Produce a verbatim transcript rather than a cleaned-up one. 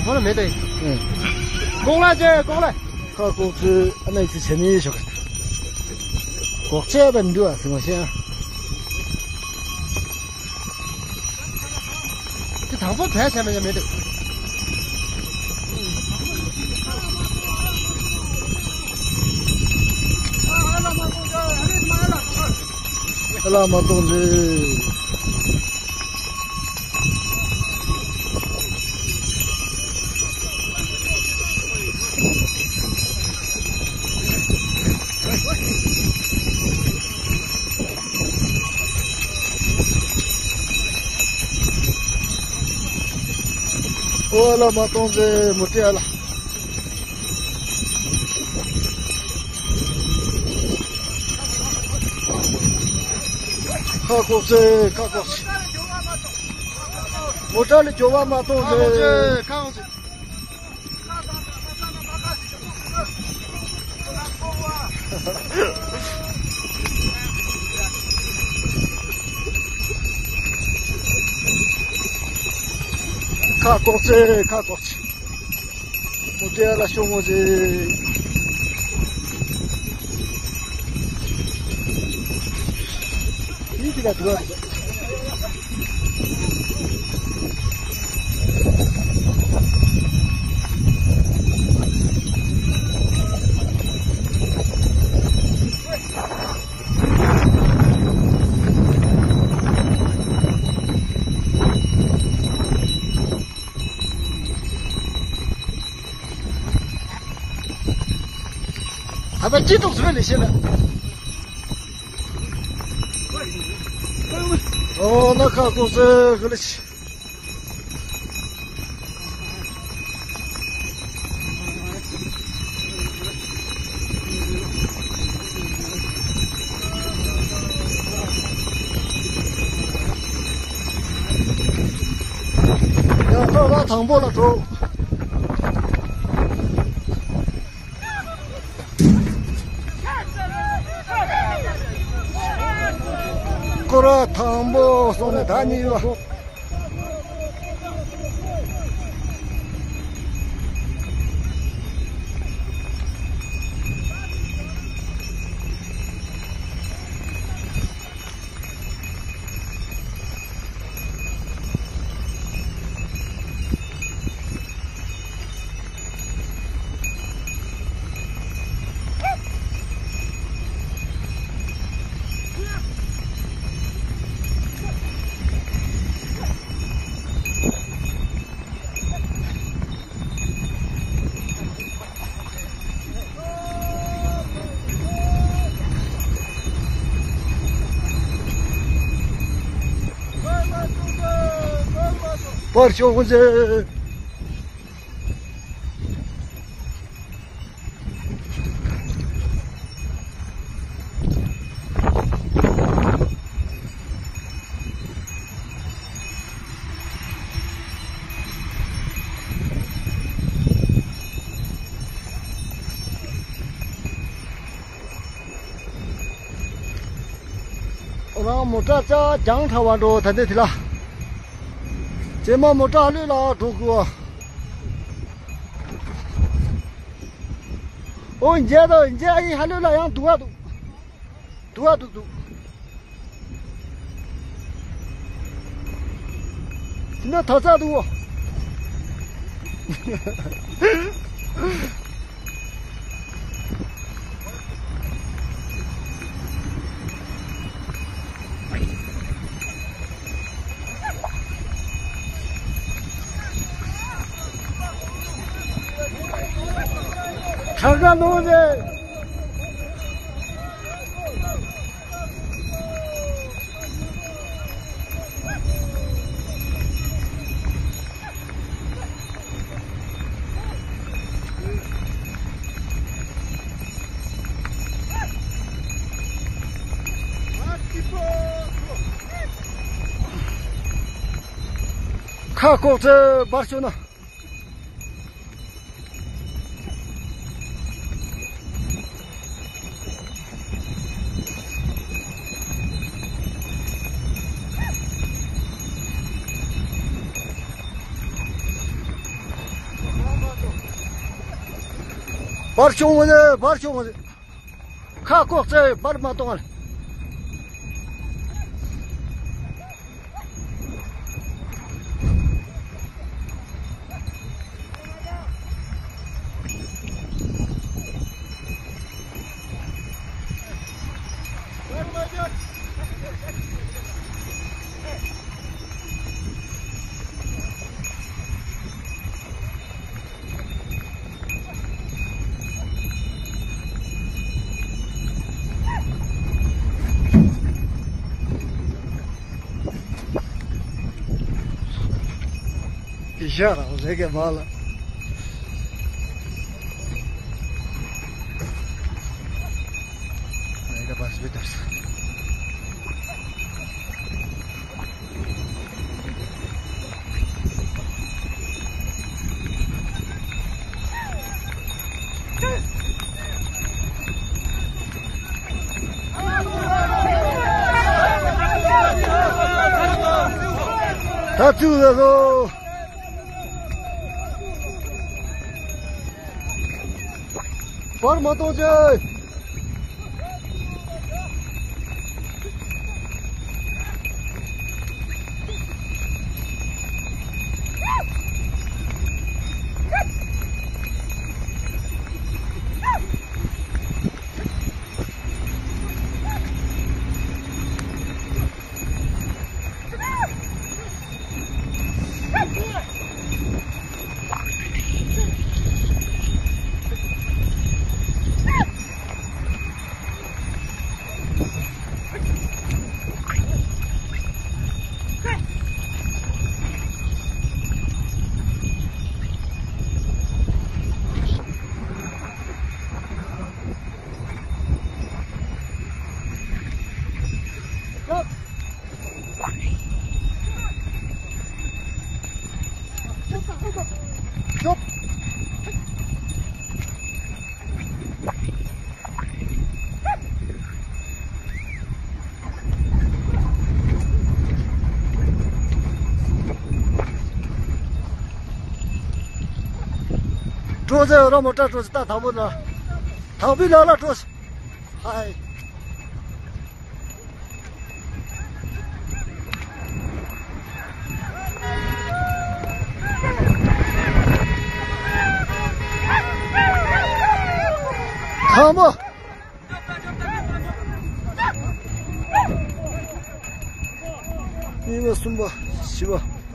ཁོ་ལ་མེད་དེ། ཨེ། ལྐོག་ལ་ཅེ་ལྐོག་ལ། ཁ་ལྐོག་ཚོས་ཨ་ནི་ཚེ་ཆེ་ནི་ཤོག་ལྐོག་ཆེ་བ་འདུག་ཨ་ཟེར་མ་ཤེས་ཨ། དེ་དང་པོ་བས་བྱས་མ་ཡ་མེད་དེ། ཨ་ལ་མ་གཏོང་ལེ། ཨོ་ལ་མ་གཏོང་ཚེ་མུ་ཏི་ཨ་ལ། ཁ་ཁོག་ཚེ་ཁ་ཁོག་ཚེ། མོ་ཊ་ལ་འགྱོ་བ་མ་གཏོང་ཚེ། ཁ་ཁོག་ཚེ་ཁ་ཁོག་ཚེ། ཁ་ལྐོག་ཚེ་ཁ་ལྐོག་ཚེ། མུ་ཏི་ཨ་ལ་ཤོག་ངོ་ཚེ། ཡིད་ཀྱི་ལ་དུ་བ། ད་ལྟ་སྐྱིད་སྡུག་ཟེར་ལས་བཤད་ལ། ཨོ་ན་ཁ་ཁོག་ཟེར་གི་ལ་ཆི། ཡང་ཐོག་ལ་དང་པོ་ལ་འགྲོ། སྐོར་བ་དང་པོ་སོང་ནས་ད་གཉིས་པ། པར་ཤོག་ཁོང་ཚོས། རང་མོ་ཊ་ཅག་རྒྱང་ཁྲ་བ་འགྲོ་ད་འདི་དེ་ལ། རྗེས་མ་མོ་ཊ་ལུས་ལ་འགྲོ་དགོས། ཨོ་མཇལ་དོ་མཇལ་ཨི་ཧ་ལུ་ལ་ཡང་འདུག་བ་འདུག་འདུག་བ་འདུག་འདུག་དེ་ན་ཐག་ཚ་འདུག་བ། གྲགས་ཀ་ནོར་རེད། ཁ་ལྐོག་ཚེ་འབར་ཤོག་ན། བར་བྱུང་བ་ནི་བར་བྱུང་བ་ནི། ཁ་ཁོག་ཙེ་བར་མ་གཏོང་བ། ཡ་རང་རེ་གེ་མ་ལ། ཨེ་ད་པ་སི་བི་ཏར་ས། ད་ཚུགས་ལ་སོ། བར་མ་གཏོང་ཅེས། ཀྲོ་ཟེར་ར་མོ་ཀྲ་ཀྲོ་ཟེར་ད་དང་པོ་ན། དང་པོའི་ལ་ལ་ཀྲོ་ཟེར། ཧའི། དང་པོ། གཉིས་པ་གསུམ་པ་བཞི་པ།